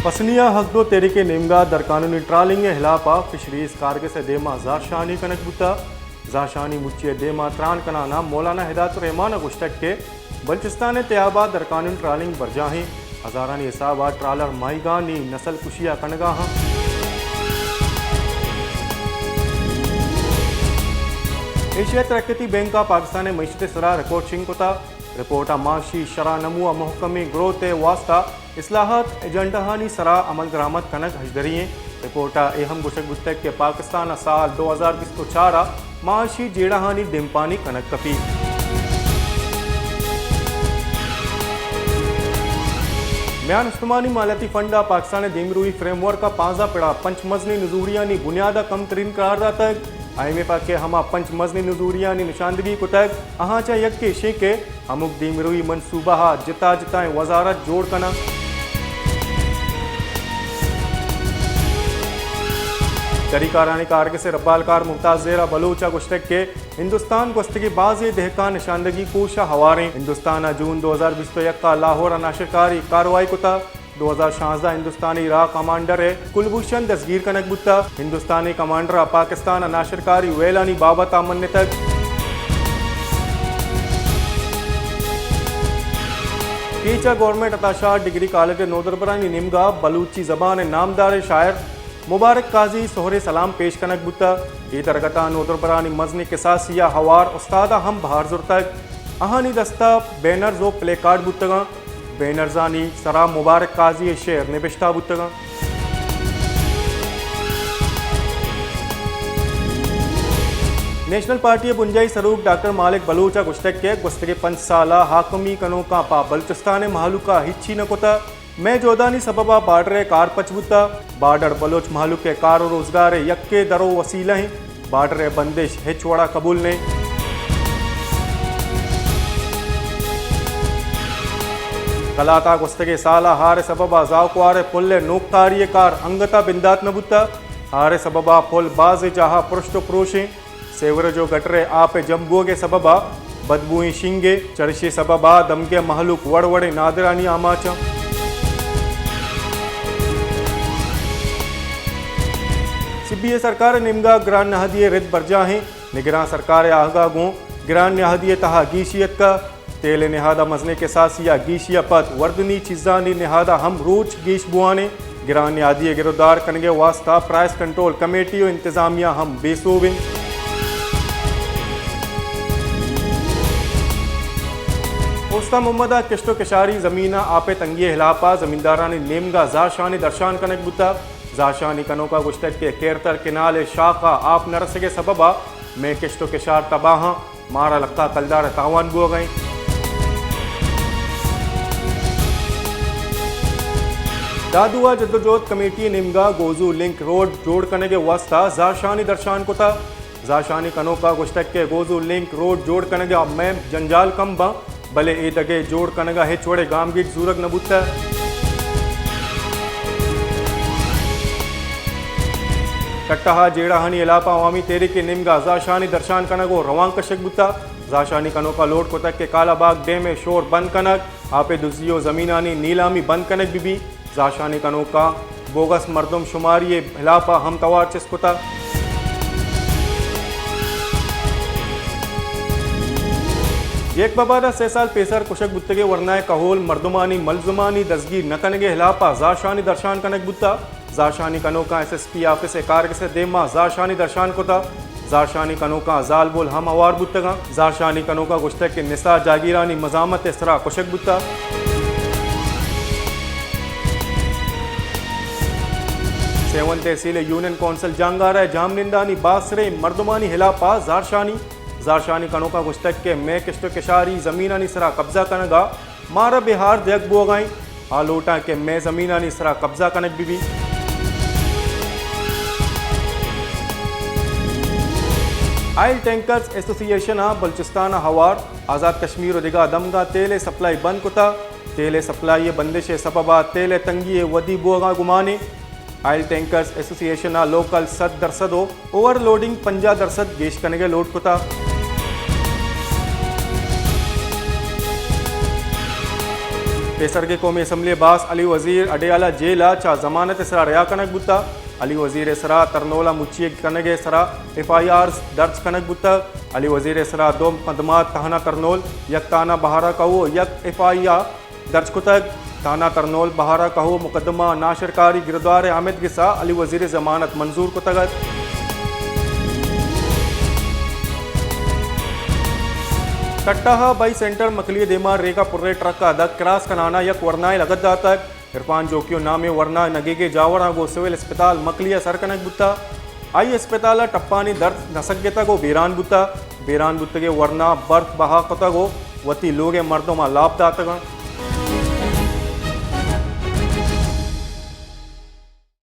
پسنی ءَ حق دو تحریک ءِ نیمگ ءَ درقانونی ٹرالنگ ءِ ہلاپ ءَ فشریز کارگس ءِ دیم ءَ زہرشانی کنگ بوتگ۔ زہرشانی مچی ءِ دیم ءَ تران کنان ءَ مولانا ہدایت الرحمان ءَ گوشتگ کہ بلوچستان ءِ تیاب ءَ درقانونی ٹرالنگ برجاہ ایں، ہزارانی حساب ءَ ٹرالر ماہیگانی نسل کشی ءَ کنگ ءَ اَنت۔ ایشیا ترقیتی بینک ءَ پاکستان ءِ معیشت ءِ سرا رپورٹ شنگ کتگ۔ رپورٹ ءَ معاشی شرح نمو ءِ مہکمیں گروتھ ءِ واستہ اصلاحات ایجنڈاہانی سرا عمل درآمد کنگ ہژدری ایں۔ رپورٹ ءَ اے ہم گوشگ بوتگ کہ پاکستان ءَ سال دو ہزار بیست ءُ چار ءَ معاشی جیڑہانی دیمپانی کنگ کپیت۔ میان استمانی مالیاتی فنڈ ءَ پاکستان ءِ دیمروئی فریم ورک ءِ پانزدہ پڑ ءَ پنچ مزنیں نزوریانی بنیاد ءَ کم ترین قرار داتگ۔ آئی ایم ایف ءَ کہ ہما پنچ مزنیں نزوریانی نشاندگی کتگ، آہاں چہ یکے ایش ایں کہ ہمک دیمروئی منصوبہ ءَ جتا جتائیں وزارت جوڑ کناں۔ چریکارانی کارگس ءِ ربالکار ممتاز زہرا بلوچ ءَ گوشتگ کہ ہندوستان گوستگیں بازیں دہکان نشاندگی کوش ءَ ہوار ایں۔ ہندوستان ءَ جون دو ہزار بیست ءُ یک ءَ لاہور ءَ ناشرکاری کاروائی کتگ۔ دو ہزار شانزدہ ءَ ہندوستانی را کمانڈر ءِ کلبھوشن دزگیر کنگ بوتگ۔ ہندوستانی کمانڈر ءَ پاکستان ءِ ناشرکاری ویلانی بابت ءَ منتگ۔ کیچ ءَ گورنمنٹ عطا شاد ڈگری کالج ءِ نودربرانی نیمگ ءَ بلوچی زبان ءِ نامداریں شاعر مبارک قاضی ءِ سہرے سلام پیش کنگ بوتگ۔ اے درگت ءَ نودربرانی مزنیں کساسی ءَ ہوار استاد ءَ ہم بہر زرتگ۔ آہانی دست ءَ بینرز ءُ پلے کارڈ بوتگ اَنت۔ بینرزانی سرا مبارک قاضی ءِ شعر نبشتہ بوتگ اَنت۔ نیشنل پارٹی ءِ بنجاہی سروک ڈاکٹر مالک بلوچ ءَ گوشتگ کہ گوستگیں پنچ سال ءَ حاکمی کنوکاں پہ بلوچستان ءِ مہلوک ءَ ہچی نہ کتگ۔ مئے جہدانی سبب ءَ بارڈر ءِ کار پچ بوتگ۔ بارڈر بلوچ مہلوک ءِ کار ءُ روزگار ءِ یکیں در ءُ وسیلہ ایں۔ بارڈر ءِ بندش ہچ وڑ ءَ قبول نہ ایں۔ قلات ءَ گوستگیں سال ءَ ہار ءِ سبب ءَ زاہوکوار ءِ پل ءِ نوککاری ءِ کار انگت ءَ بندات نہ بوتگ۔ ہار ءِ سبب ءَ پل بازیں جاہ ءَ پرشت ءُ پروش ایں۔ سیوریج ءُ گٹر ءِ آپ ءِ جم بوگ ءِ سبب ءَ بدبوئیں شنگ ءِ چرشی ءِ سبب ءَ دمگ ءِ مہلوک وڑ وڑیں نادرانی آماچ اَنت۔ سبی ءِ سرکار ءِ نیمگ ءَ گران نہادی ءِ رد برجاہ ایں۔ نگراں سرکار ءِ آہگ ءَ گوں گران نہادی ءِ تہا گیشی اتکگ۔ تیل ءِ نہاد ءَ مزنیں کساسی ءَ گیشی ءَ پد وردنی چیزانی نہاد ءَ ہم روچ گیش بوان ایں۔ گران نہادی ءِ گرودار کنگ ءِ واستہ پرائس کنٹرول کمیٹی ءُ انتظامیہ ہم بے سوب ایں۔ اوستہ محمد ءَ کشت ءُ کشاری زمین ءَ آپ ءِ تنگی ءِ ہلاپ ءَ زمیندارانی نیمگ ءَ زہرشانی درشان کنگ بوتگ۔ زہرشانی کنوک ءَ گوشتگ کہ کیرتر کنال ءِ شاخ ءَ آپ نہ رسگ ءِ سبب ءَ مئے کشت ءُ کشار تباہ اَنت۔ مارا لکاں کلدار ءِ تاوان بوگ ءَ اِنت۔ دادو ءَ جدوجہد کمیٹی ءِ نیمگ ءَ گوزو لنک روڈ جوڑ کنگ ءِ واستہ زہرشانی درشان کتگ۔ زہرشانی کنوک ءَ گوشتگ کہ گوزو لنک روڈ جوڑ کنگ ءَ مئے جنجال کم باں، بلے اے دگہ جوڑ کنگ ءَ ہچ وڑیں گامگیج زورگ نہ بوتگ۔ کٹہ ءَ جیڑہانی ہلاپ ءَ عوامی تحریک ءِ نیمگ ءَ زہرشانی درشان کنگ ءُ روان کشگ بوتگ۔ زہرشانی کنوک ءَ لوٹ کتگ کہ کالاباگ ڈیم ءِ شور بند کنگ، آپ ءِ دزی ءُ زمینانی نیلامی بند کنگ بہ بیت۔ زہرشانی کنوکاں بوگس مردم شماری ءِ ہلاپ ءَ ہم توار چست کتگ۔ یکباباد ءَ سئے سال پیسر کشگ بوتگیں ورنا ءِ کہول مردمانی ملزمانی دزگیر نہ کنگ ءِ ہلاپ ءَ زہرشانی درشان کنگ بوتگ۔ زہرشانی کنوکاں ایس ایس پی آفس ءِ کارگس ءِ دیم ءَ زہرشانی درشان کتگ۔ زہرشانی کنوکاں زالبول ہم ہوار بوتگ اَنت۔ زہرشانی کنوکاں گوشتگ کہ نسا جاگیرانی مزاحمت ءِ سرا کشگ بوتگ۔ سیون تحصیل ءِ یونین کونسل جانگار ءِ جاہمنندانی باسریں مردمانی ہلاپ ءَ زہرشانی۔ زہرشانی کنوکاں گوشتگ کہ مئے کشت ءُ کشاری زمینانی سرا قبضہ کنگ ءَ مارا بے ہار دیگ بوگ ءَ اِنت۔ آ لوٹاں کہ مئے زمینانی سرا قبضہ کنگ بہ بیت۔ آئل ٹینکرز ایسوسی ایشن ءَ بلوچستان ءَ ہوار آزاد کشمیر ءُ دگہ دمگاں تیل ءِ سپلائی بند کتگ۔ تیل ءِ سپلائی ءِ بندش ءِ سبب ءَ تیل ءِ تنگی ءِ ودی بوگ ءِ گمان اِنت۔ آئل ٹینکرز ایسوسی ایشن ءَ لوکل سد درسد ءُ اوور لوڈنگ پنجاہ درسد گیش کنگ ءِ لوٹ کتگ۔ پیسرگیں قومی اسمبلی ءِ باس علی وزیر اڈیالہ جیل ءَ چہ ضمانت ءِ سرا رہا کنگ بوتگ۔ علی وزیر ءِ سرا ترنول ءَ مچی کنگ ءِ سرا ایف آئی آرز درج کنگ بوتگ۔ علی وزیر ءِ سرا دو مقدمات، تہنا ترنول، یک تہنا بہارا کہو، یک ایف آئی آر درج کتگ۔ تہنا ترنول بہارا کہو مقدمہ ناشرکاری گردوار ءِ آمید گسا علی وزیر ءِ ضمانت منظور کتگ ات۔ ٹٹہ ءَ بائی سینٹر مکلی ءِ دیما ریگا پریں ٹرک ءَ دگ کراس کنان ءَ یک ورنائے لگت داتگ۔ عرفان جوکیو نامیں ورنا نگیگیں جاوراں گوں سول اسپتال مکلی ءَ سر کنگ بوتگ۔ آئی اسپتال ءَ ٹپانی درد نہ سگتگ ءُ بیران بوتگ۔ بیران بوتگیں ورنا برف بہا کتگ ءُ وتی لوگ ءِ مردماں لاپ داتگ انت۔